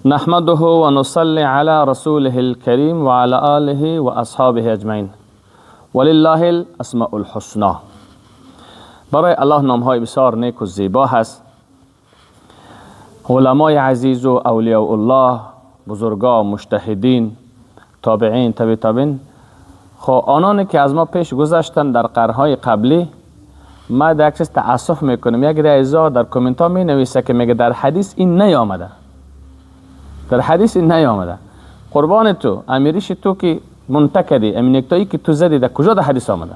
نحمده و نصلی علی رسوله الكریم و علی آله و اصحابه اجمعین. ولله الاسماء الحسنا. برای الله نامهای بسیار نیک و زیبا هست. علمای عزیز و اولیاء الله، بزرگا، مجتهدین، تابعین، تابع تابعین، خب آنانی که از ما پیش گذشتن در قرنهای قبلی، ما در یک چیز تأسف میکنیم. یک عزیزا در کامنت ها می نویسه که میگه در حدیث این نیامده، در حدیث این نیامده. قربان تو، امیریش تو که منتکدی، امین نکتایی که تو زدی در کجا در حدیث آمده؟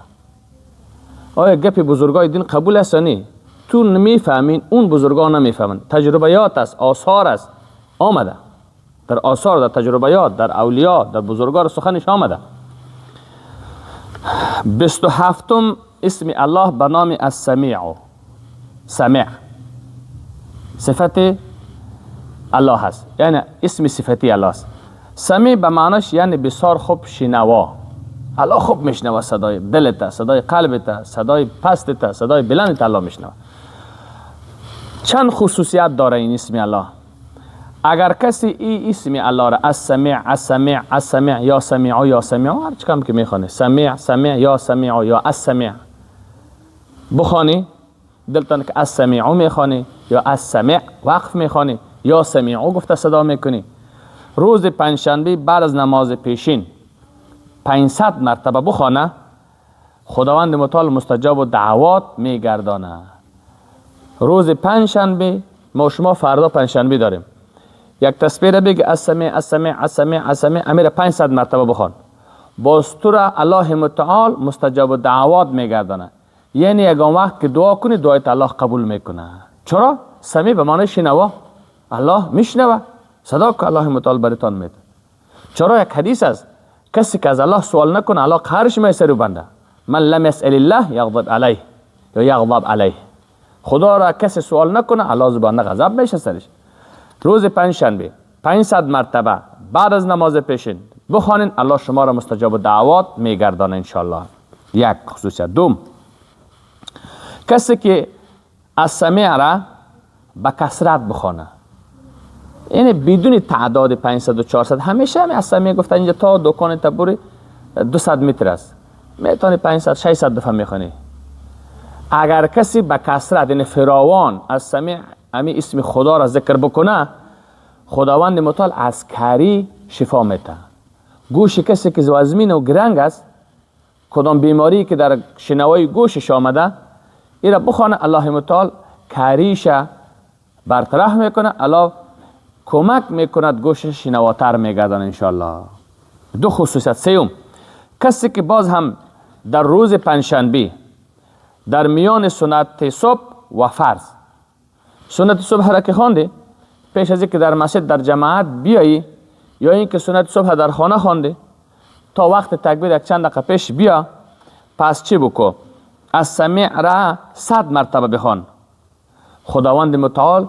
آیا گپ بزرگای دین قبول است یا نی؟ تو نمیفهمین، اون بزرگا نمیفهمن. تجربیات است، آثار است، آمده در آثار، در تجربیات، در اولیا، در بزرگا سخنش آمده. 27 اسم الله به نام السمیع. سمیع صفت الله هست، یعنی اسم صفتی الله است. سمیع به معناش یعنی بسیار خوب شنوا. الله خوب میشنوه صدای دلت، صدای قلبت، صدای پستت، صدای بلندت الله میشنوه. چند خصوصیت داره این اسم الله. اگر کسی این اسم الله را السمیع، السمیع، السمیع یا سمیع یا سمیع، هر چی کم که میخوانه، سمیع، سمیع یا سمیع یا السمیع بخوانی، دلتان که السمیع میخوانی یا السمیع وقف میخوانی یا سمیع گفته صدا میکنی، روز پنجشنبه بعد از نماز پیشین 500 مرتبه بخوانه، خداوند متعال مستجاب و دعوات میگردانه. روز پنجشنبه، ما شما فردا پنجشنبه داریم، یک تسبیح را بگی السمیع، السمیع، السمیع، السمیع، امیر 500 مرتبه بخوان، باز تو را الله متعال مستجاب دعوات میگردانه. یعنی یگان وقت که دعا کنی دعایت الله قبول میکنه. چرا؟ سمیع به معنی شنوا، الله میشنوه، صدا که الله متعال براتان میده. چرا؟ یک حدیث است، کسی که از الله سوال نکنه الله قهرش میسر بنده. من لم یسأل الله یغضب علیه یا یغضب علیه. خدا را کسی سوال نکنه الله زبانه غضب میشه سرش. روز پنجشنبه 500 مرتبه بعد از نماز پیشین بخوانین، الله شما را مستجاب دعوات میگردانه انشالله. یک خصوصیت. دوم، کسی که السمیع را به کثرت بخوانه، یعنی بدون تعداد 500 و 400، همیشه هم السمیع گفته اینجا تا دکان تبوری 200 متر است، میتونی 500 600 دفعه میخوانی. اگر کسی به کثرت یعنی فراوان السمیع امی اسم خدا را ذکر بکنه، خداوند متعال از کری شفا میده. گوش کسی که وزمین و گرنگ است، کدام بیماری که در شنوای گوشش آمده، این را بخوانه، الله متعال کریش برطرف میکنه، الله کمک میکند گوشش شنواتر میگردن انشالله. دو خصوصیت. سیوم، کسی که باز هم در روز پنجشنبه در میان سنت صبح و فرض، سنت صبح را که خواندی پیش از اینکه در مسجد در جماعت بیایی، یا اینکه سنت صبح در خانه خواندی تا وقت تکبیر یک چند دقیقه پیش بیا، پس چی بکو؟ السمیع را 100 مرتبه بخوان، خداوند متعال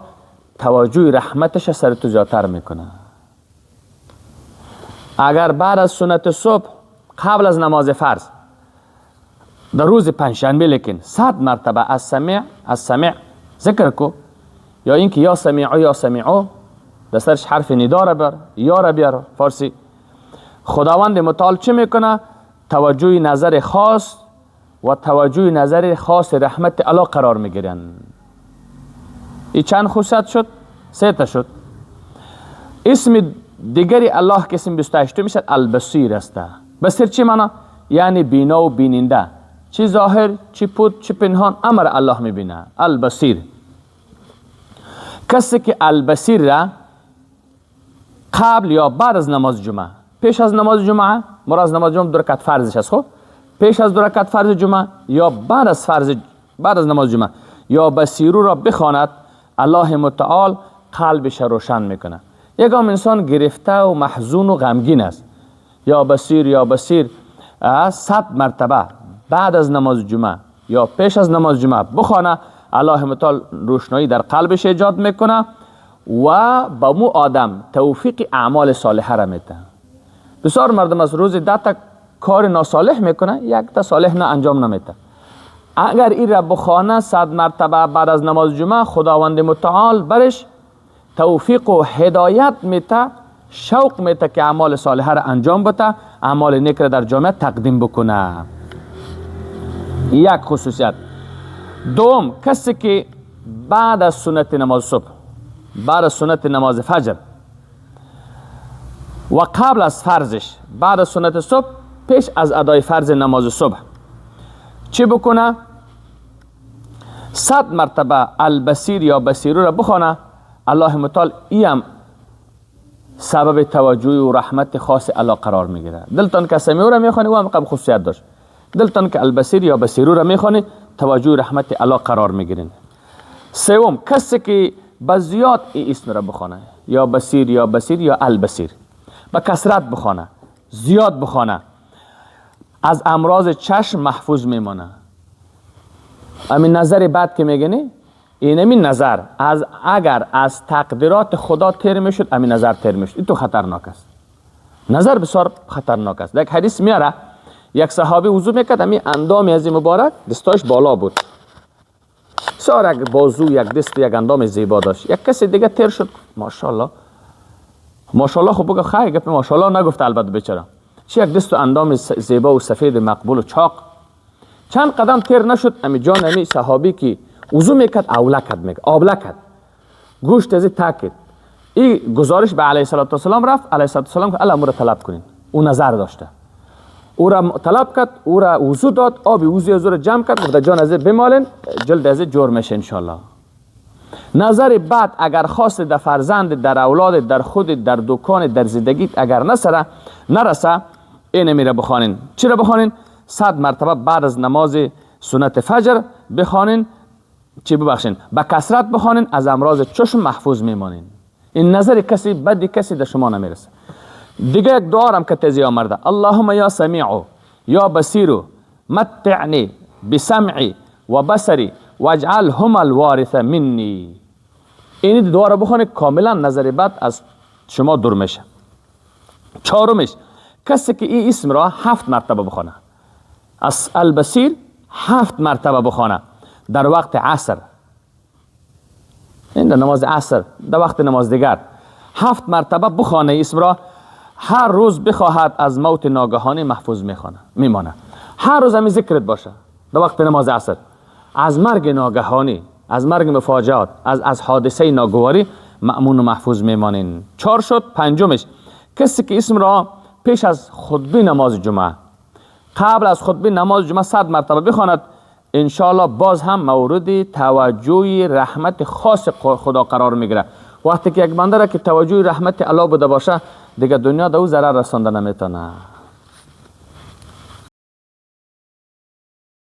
توجه رحمتش سر تو زیادتر میکنه. اگر بعد از سنت صبح قبل از نماز فرض در روز پنجشنبه لیکن 100 مرتبه السمیع، السمیع ذکر کو، یا اینکه یا سمیع یا سمیع، در سرش حرف ندا را بر یا را بیار فارسی، خداوند متعال چه میکنه؟ توجه نظر خاص و توجه نظر خاص رحمت الله قرار میگیرن. این چند خصوصیت شد؟ سه تا شد. اسم دیگری الله که اسم 28 میشه البصیر است. بصیر چی معنا؟ یعنی بینا و بیننده، چی ظاهر چی پوت چی پنهان، امر الله میبینه. البصیر. کسی که البصیر را قبل یا بعد از نماز جمعه، پیش از نماز جمعه، مراد از نماز جمعه دو رکعت فرضش است، خب پیش از دو رکعت فرض جمعه یا بعد از فرض، بعد از نماز جمعه یا بصیرو را بخواند، الله متعال قلبش روشن میکنه. یکم انسان گرفته و محزون و غمگین است، یا بصیر یا بصیر 100 مرتبه بعد از نماز جمعه یا پیش از نماز جمعه بخوانه، الله متعال روشنایی در قلبش ایجاد میکنه و با مو آدم توفیق اعمال صالحه را میده. بسیار مردم از روز 10 تا کار ناصالح میکنه، یک تا صالح نه انجام نمیده. اگر این را بخوانه 100 مرتبه بعد از نماز جمعه، خداوند متعال برش توفیق و هدایت میته، شوق میته که اعمال صالحه را انجام بده، اعمال نیک را در جامعه تقدیم بکنه. یک خصوصیت. دوم، کسی که بعد از سنت نماز صبح، بعد از سنت نماز فجر و قبل از فرضش، بعد از سنت صبح پیش از ادای فرض نماز صبح چی بکنه؟ 100 مرتبه البصیر یا بصیرو را بخوانه. الله متعال ایم سبب توجه و رحمت خاص الله قرار میگیره. دلتان که سمیع را میخوانه او هم قبل خصوصیت داشت، دلتان که البصیر یا بصیرو را میخوانه توجه و رحمت الله قرار میگیرین. سوم، کسی که به زیاد ای اسم را بخوانه، یا بصیر یا بصیر یا البصیر، به کثرت بخوانه، زیاد بخوانه، از امراض چشم محفوظ میمانه. همین نظر بد که میگنی، این همین نظر از اگر از تقدیرات خدا تیر میشد، همین نظر تیر میشد. این تو خطرناک است، نظر بسیار خطرناک است. یک حدیث میاره، یک صحابی وضو میکرد، همین اندام از مبارک دستاش بالا بود، بسیار یک بازو، یک دست، یک اندام زیبا داشت. یک کسی دیگه تیر شد، ماشاءالله ماشاءالله، خب بگه خیر گپ ماشاءالله نگفت البته بیچاره، چه یک دست و اندام زیبا و سفید مقبول و چاق. چند قدم تیر نشد، امی جان امی صحابی که وضو میکرد اوله کرد، میگه آبله کرد، گوشت از تاکید. این گزارش به علیه الصلاة والسلام رفت. علیه الصلاة والسلام که الله را طلب کنین، او نظر داشته، او را طلب کرد، او را وضو داد، آب وضو از او را جمع کرد، گفت جان از بمالین جلد از جور میشه انشالله. نظر بعد اگر خواست در فرزند، در اولاد، در خود، در دکان، در زندگیت اگر نسره نرسه، این میره بخوانین. چی را بخوانین؟ 100 مرتبه بعد از نماز سنت فجر بخوانین، چی ببخشین، به کثرت بخوانین، از امراض چشم محفوظ میمانین. این نظر کسی بد کسی در شما نمیرسه. دیگه یک دعا هم که تزی آمده، اللهم یا سمیع یا بصیر متعنی بسمعی و بصری واجعلهما الوارث منی. این دعا رو بخوانید، کاملا نظر بد از شما دور میشه. چهارمش، کسی که این اسم را 7 مرتبه بخوانه، از البصیر 7 مرتبه بخوانه در وقت عصر، این در نماز عصر، در وقت نماز دیگر 7 مرتبه بخوانه اسم را، هر روز بخواهد از موت ناگهانی محفوظ میخوانه میمانه. هر روز همی ذکرت باشه در وقت نماز عصر، از مرگ ناگهانی، از مرگ مفاجات، از حادثه ناگواری مأمون و محفوظ میمانین. 4 شد. پنجمش، کسی که اسم را پیش از خطبه نماز جمعه، قبل از خطبه نماز جمعه 100 مرتبه بخواند، انشاءالله باز هم مورد توجه رحمت خاص خدا قرار میگیره. وقتی که یک بنده را که توجه رحمت الله بوده باشه، دیگه دنیا به او ضرر رسانده نمیتونه.